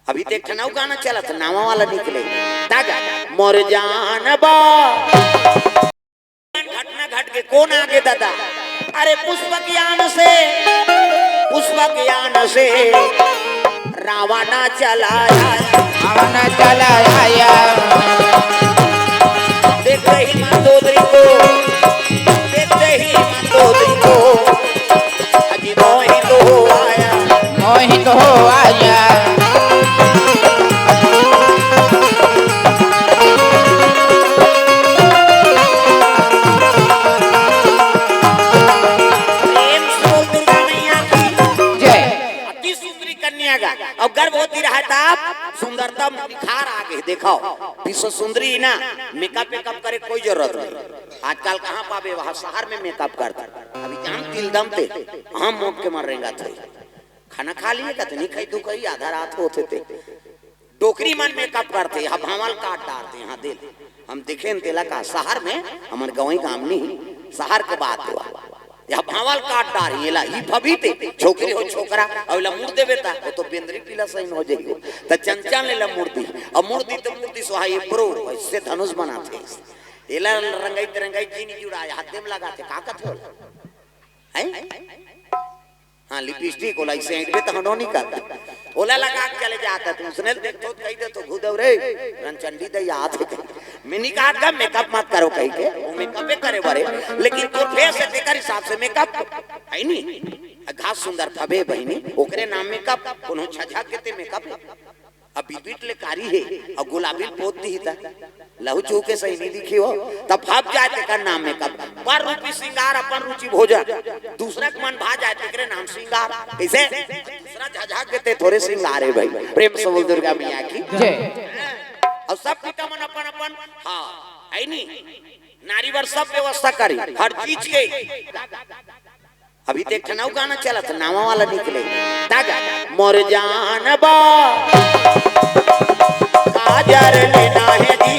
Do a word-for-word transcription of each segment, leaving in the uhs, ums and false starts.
अभी तो एक ठन अउ गाना चलत, नवा वाला निकले। तागा, मोर जान बा। घटना घट के कोन आगे दादा? अरे पुष्प ज्ञान से, पुष्प ज्ञान से रावण चला आया। रावण चला आया। देखते ही मंदोदरी को, देखते ही मंदोदरी को अजी मोहित हो आया। मोहित हो आया। प्रेम से बोल दुर्गा मैया की। जय। अति सुंदरी कन्या का। अब गर्भवती रहा था, सुंदरता में निखार आ गए। देखो, विश्व सुंदरी ना, मेकअप वेकअप करे कोई जरूरत नहीं। आजकल कहाँ पाबे, वहाँ शहर में मेकअप करता। अभी जान तिलदम ते, हम मोट के मर रेंगा थे। खाना खा लिए, कतनी खाई, दू खाई, आधा रात होते थे। डोकरी मन मेकअप करते, यहाँ भांवल काट डारते, यहाँ दे। हम देखे न तेला का, शहर में, हमर गंवई गाम नहीं, शहर के बात हुआ। यहाँ भांवल काट डार, ये ला, ई फबीते, छोकरी हो छोकरा, अउ ला मुड़ देबे ता, वो तो बेंदरी पीला सही हो जाइयो। त चंचल ने ला मुड़ दी, अब मुड़ दी तो मुड़ दी, सो हाँ, ये प्रो, इससे धनुष बनाते। एला रंगाई ते रंगाई जी नहीं जुड़ा, हाथे में लगाते, का कथे होला? हैं? हाँ, लिपस्टिक होला, इसे ऐंठबे त हनो नहीं करता। ओला लगा के चले जाता तू, उसने देखतो त कही दे तो घुदव रे, रनचंडी दे याद है कही। मैं नहीं कहा था मेकअप मत करो कही के, वो मेकअपे करे बरे, लेकिन तोर फेस है तेकर हिसाब से मेकअप है नी। घास सुंदर फबे बहिनी, ओकरे नाम मेकअप, कोनो छझा के ते मेकअप। अब बिबिट ले कारी हे, अउ गुलाबी ल पोत दिही त लहू चूके सही नहीं दिखी हो, तब भाप जाए तेकर नाम मेकअप। पर रूपी श्रृंगार अपन रुचि भोजन, दूसरा के मन भा जाए तेकरे नाम श्रृंगार। कैसे? दूसरा झझाक देते थोरे श्रृंगार है भाई। प्रेम से बोल दुर्गा मैया की। जय। अउ सब पिता मन अपन अपन, हाँ, है नी, नारी बर सब व्यवस्था करी, हर चीज के। अभी तो एक ठन अउ गाना चलत, नवा वाला निकले। तागा, मोर जान बा, काजर लेना है जी,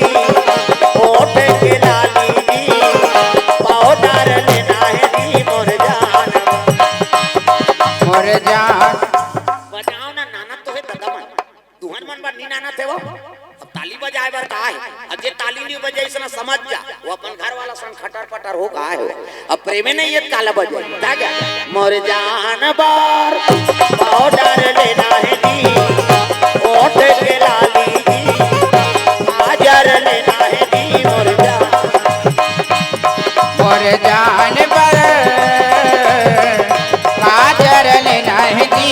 ओठ के लाली जी, पाउडर लेना है जी, मोर जान। मोर जान। बजाओ ना, नाना तो है दादा मन। तुहन मन बर नी नाना थे वो। अब ताली बजाए बर का है? अब जे ताली नहीं बजाइस ना, समझ जा, वो अपन घर वाला संग खटर पटर हो का है। अब प्रेमे नहीं ये काला बजाए। तागा, मोर जान बर पाउडर लेना है जी, ओठ के लाली जी, काजर लेना है जी, मोर जान। मोर जान बर काजर लेना है जी,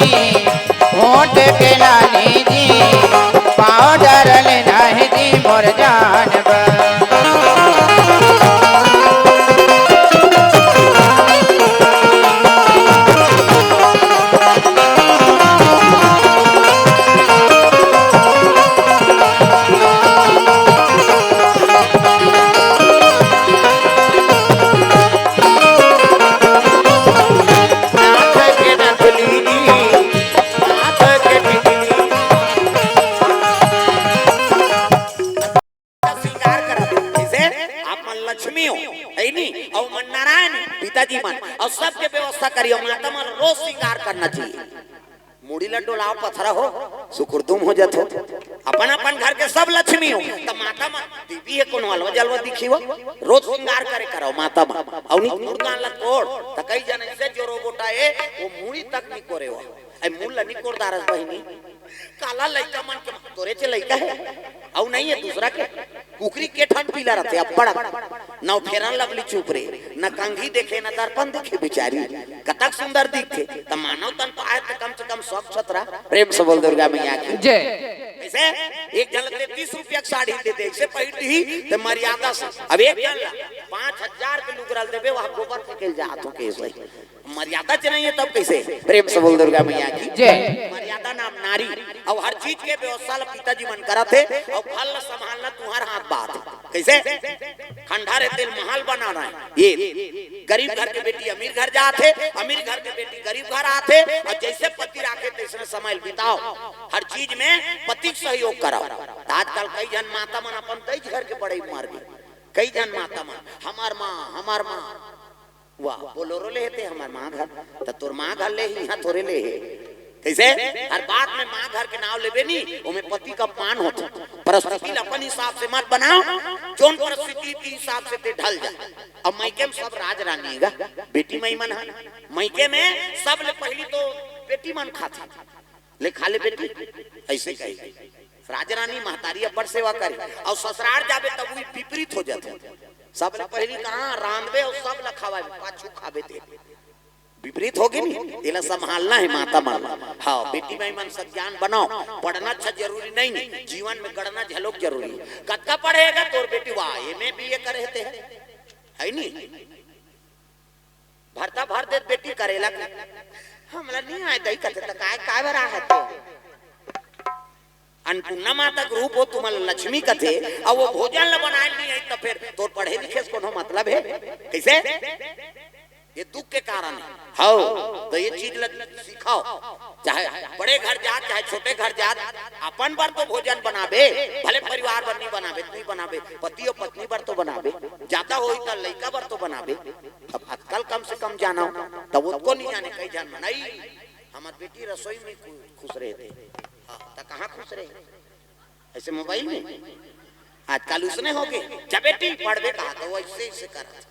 ओठ के लाली जी, पाउडर लेना है जी, मोर जान बर। श्रृंगार करत हे। जैसे आप मन लक्ष्मी हो, है नी? अउ मन नारायण, पिताजी मन, अउ सबके व्यवस्था करियो। माता मन रोज श्रृंगार करना चाहिए। मुड़ी ल डोलाव पथरा हो, सुकुरदुम हो जात हो। अपन अपन घर के सब लक्ष्मी हो, त माता मन देवी हे, कोनो अलवा जलवा दिखी हो, रोज श्रृंगार करे करो माता मन। अउ नी मुर्दान ल तोड़, त कई जन ऐसे जोरो बोटा ए, वो मुड़ी तक नी कोरे हो। ऐ मुड़ ल नी कोड़ दारस बहिनी। काला लइका मन के तोरे चे लइका हे, अउ नहीं है दूसरा के। कुकरी के ठन पीला रहते, अब्बड़। न फेरन लवली चुप रे, न कंघी देखे, न दर्पण देखे बिचारी। कतक सुंदर दिखथे, त मानव तन पाए त कम से कम स्वच्छ सुथरा। प्रेम से बोल दुर्गा मैया की। जय। ऐसे एक झन ल तीस रुपया के साड़ी दे दे, ऐसे पहिर दी, त मर्यादा से। अब एक झन ल पाँच हजार के लुगरा ल देबे, वहाँ गोबर फेंके ल जात हो के सही। मर्यादा च नहीं है तब कैसे? प्रेम से बोल दुर्गा मैया की। जय। मर्यादा नाम नारी। अउ हर चीज के व्यवस्था ल पिताजी मन करत हे, अउ घर ल संभालना तुम्हार हाथ बात हे। कैसे? खंडहर हे तेल महल बनाना हे। ये गरीब घर के बेटी अमीर घर जात हे, अमीर घर के बेटी गरीब घर आत हे, अउ जैसे पति राखे तैसने समय ल बिताओ। हर चीज में पति के सहयोग कराओ। त आजकल कई झन माता मन अपन दई घर के बड़ई मर गे। कई झन माता मन, "हमार माँ, हमार माँ।" वाह, बोलोरो ले हे ते हमर माँ घर, त तोर माँ घर ले ही, इहाँ थोरे ले हे। कइसे? हर बात में माँ घर के नाव लेबे नी, ओमे पति का अपमान होथे। परिस्थिति ल अपन हिसाब से मत बनाव, जोन परिस्थिति के हिसाब से ते ढल जा। अब मइके में सब राज रानी हे गा, बेटी मई मन ह। मइके में सब ले पहिली तो बेटी मन खाथे, ले खा ले बेटी, अइसे कही। राज रानी महतारी अब्बड़ सेवा करे, अउ ससुरार जाबे तब भी विपरीत हो जाथे। सब ले पहिली कहाँ रांधबे अउ सब ल खवाबे, पाछू खाबे ते। विपरीत होगे नी, एला संभालना हे माता मन। हाँ, बेटी मई मन सज्ञान बनाव, पढ़ना अच्छा जरूरी नहीं, नहीं, जीवन में गढ़ना झलोक जरूरी हे। कतका पढ़े हे गा तोर बेटी? वाह, एम ए बी ए करे हे ते, हे नी? भरता भर देत बेटी करेला के, हमला नहीं आय दई कथे, त काय, काय बर आय हे ते? अन्नपूर्णा माता के रूप हो, तुमन ल लक्ष्मी कथे, अउ वो भोजन ल बनाए नहीं आई, त फेर तोर पढ़े लिखे से कोनो मतलब हे? कइसे? ये दुख के कारण हे। हव, त ये चीज ल सिखाव। चाहे बड़े घर जात, चाहे छोटे घर जात, अपन बर तो भोजन बनाबे, भले परिवार बर नहीं बनाबे, नहीं बनाबे, पति अउ पत्नी बर तो बनाबे, जादा होही त लइका बर तो बनाबे। अब आजकल कम से कम जानव, तब ओतको नहीं जाने, कई झन मन, "अई, हमर बेटी रसोई में खु-, खुश रहिथे।" हाँ, त कहाँ खुश रहे? अइसे मोबाइल में? आजकल उसने होगे, "जा बेटी, पढ़बे कहा तो वो अइसे, अइसे करत।"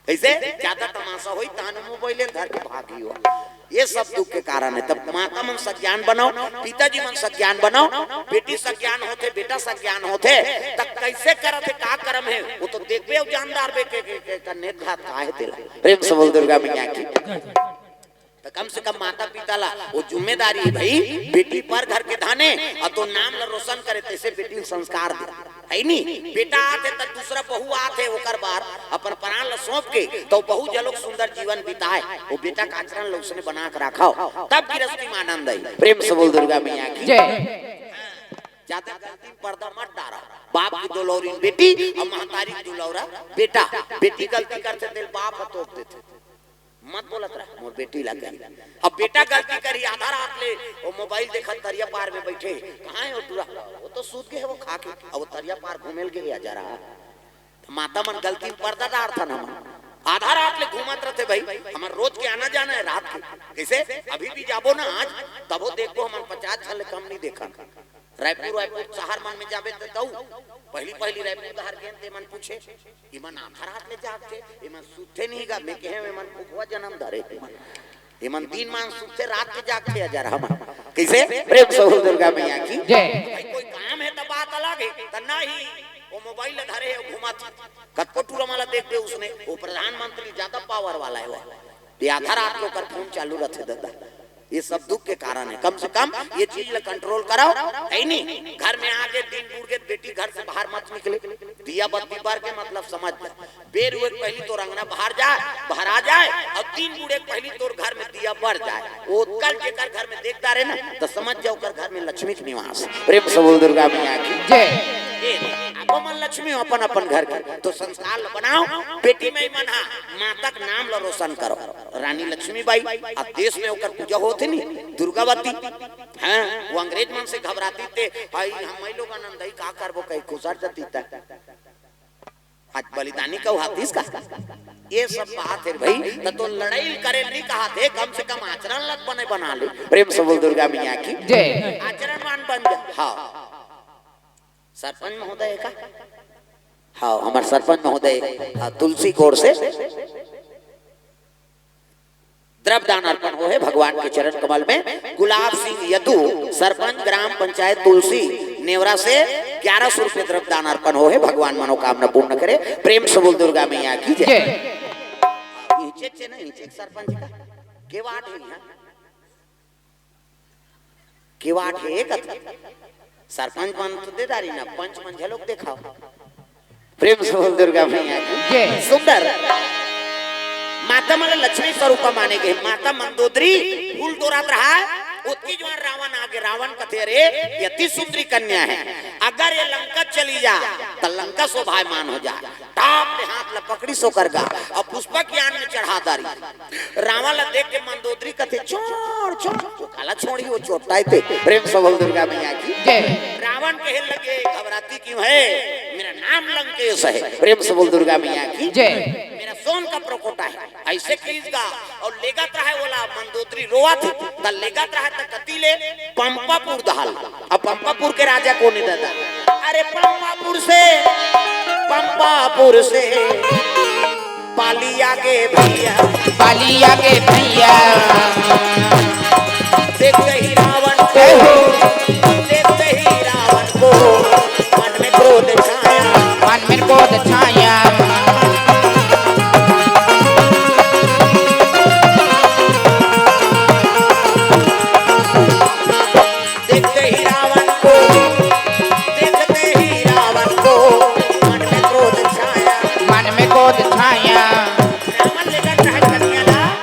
कइसे? जादा तमाशा होही, तहाने मोबाइल धर के भागी हो। ये सब दुख के कारण हे। तब माता मन सज्ञान बनाव, पिताजी मन सज्ञान बनाव, बेटी सज्ञान होथे, बेटा सज्ञान होथे, त कइसे करत हे, का करम हे, वो तो देखबे अउ जानदार बे के, के, के, के नेत घात का हे तेला। प्रेम से बोल दुर्गा मैया की। त कम से कम माता पिता ला वो जिम्मेदारी हे भई, बेटी पर घर के धाने, अउ तो नाम ला रोशन करे, तइसे बेटी ल संस्कार दे, हे नी? बेटा आथे त दूसरा बहू आथे, ओकर बर अपन प्राण ला सौंप के, त बहू जलोक सुंदर जीवन बिताए, वो बेटा के आचरण ला उसने बना के राखव, तब गृहस्थी में आनंद आई। प्रेम से बोल दुर्गा मैया की जय। जादा गलती में पर्दा मत डारा। बाप की दुलौरी बेटी अउ महतारी की दुलौरा बेटा। बेटी गलती करथे तेला बाप ह तोप देथे। मत बोलत रह, मोर बेटी ला कही। अब बेटा गलती करही, आधा रात ले वो मोबाइल देखत तरिया पार में बइठे, कहाँ हे वो टूरा? वो तो सूत गे हे, वो खा के, अब वो तरिया पार घूमे ल गे हे, अजरहा। त माता मन गलती में पर्दा डारथन हमन। आधा रात ले घूमत रथे भई, हमर रोज के आना जाना हे रात के। कइसे? अभी भी जाबो ना आज, तभो देखबो हमन पचास झन ले कम नहीं देखन। रायपुर, रायपुर शहर मन में जाबे त तऊ, पहिली, पहिली रायपुर डहर गेन ते मन पूछे, "इमन आधा रात ले जागथे, इमन सुतथे नहीं गा?" मैं कहे, "इमन भुखवा जन्म धरे, इमन, इमन दिन मान सुतथे, रात के जागथे अजरहा मन।" कइसे? प्रेम से बोल दुर्गा मैया की जय। भाई कोई काम हे त बात अलग हे, त नहीं, वो मोबाइल ल धरे हे, घूमत हे। कतको टूरा मन ला देखबे उसने, वो प्रधानमंत्री जादा पावर वाला हे वो। ये आधा रात के ओकर फोन चालू रथे दादा। ये सब दुख के कारण हे। कम से कम ये चीज ला कंट्रोल कराव, हे नी? घर में आगे दिन बुड़ गे, बेटी घर से बाहर मत निकले। दिया बत्ती बर के मतलब समझ ले। बेर उए के पहिली तोर अंगना बाहर जाए, बाहर आ जाए, अउ दिन बुड़े के पहिली तोर घर में दिया बर जाए। वो कल जेकर घर में देखता रहे ना, त समझ जाव ओकर घर में लक्ष्मी के निवास। प्रेम से बोल दुर्गा मैया की जय। ए, आप मन लक्ष्मी हो अपन अपन घर के, त संस्कार ल बनाव। बेटी मई मन हा माता के नाम ल रोशन करो। रानी लक्ष्मीबाई, अब देश में ओकर पूजा होत हे नी, दुर्गावती। हाँ, वो अंग्रेज मन से घबराती ते, "भाई, हम मई लोग आनंद ही का करबो, कहीं खुसर जती त।" आज बलिदानी कहू हाथिस का? ये सब बात हे भई, त तो लड़ाई करे नहीं कहा थे, कम से कम आचरण लग बने बना ले। प्रेम से बोल दुर्गा मैया की जय। आचरणवान बन जा। हाँ। सरपंच महोदय का? हाँ, हमर सरपंच महोदय, हाँ, तुलसी कोर से द्रव्य दान अर्पण होहे भगवान के चरण कमल में। गुलाब सिंह यदु, सरपंच ग्राम पंचायत तुलसी नेवरा से ग्यारह सौ रुपये द्रव्य दान अर्पण होहे। भगवान मनोकामना पूर्ण करे। प्रेम से बोल दुर्गा मैया की जय। जय। नीचे चे ना, नीचे के सरपंच का के वार्ड हे यहाँ? के वार्ड हे कथे? सरपंच मन तो दे डारी ना, पंच मन झलोक देखाव। प्रेम से बोल दुर्गा मैया की। जय। सुंदर। माता मन लक्ष्मी स्वरूपा माने गे। माता मंदोदरी फूल तोड़त रहा, ओतकी जुवार रावण आगे। रावण कथे, "अरे, ये अति सुंदरी कन्या हे, अगर ये लंका चली जा, त लंका शोभायमान हो जा।" टाप ले हाथ ला पकड़ी सोकर गा, अउ पुष्पक यान में चढ़ा डारी। रावण ला देख के मंदोदरी कथे, "छोड़, छोड़।" वो काला छोड़ी, वो चोट्टा हे ते। प्रेम से बोल दुर्गा मैया की। जय। रावण कहे लगे, "घबराती क्यों है? मेरा नाम लंकेश है।" प्रेम से बोल दुर्गा मैया की। जय। मेरा कौन का प्रकोटा है, ऐसे कहिस गा। अउ लेगत रहय ओला, मंदोदरी रोवत हे, त लेगत रहय त कति ले, पंपापुर डहर। अब पंपापुर के राजा कोन हे दादा? अरे पंपापुर से, पंपापुर से पाली आगे भैया। पाली आगे भैया। देखते ही रावण को, जय हो। देखते ही रावण को मन में क्रोध छाया। मन में क्रोध छाया। देखते ही रावण को, देखते ही रावण को मन में क्रोध छाया। मन में क्रोध छाया। रावण लेगत रहय कन्या ला,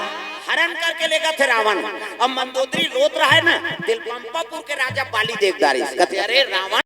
हरण करके लेगत हे रावण। अब मंदोदरी रोत रहय ना, त पंपापुर के राजा पाली देख डारिस, कथे, "अरे रावण,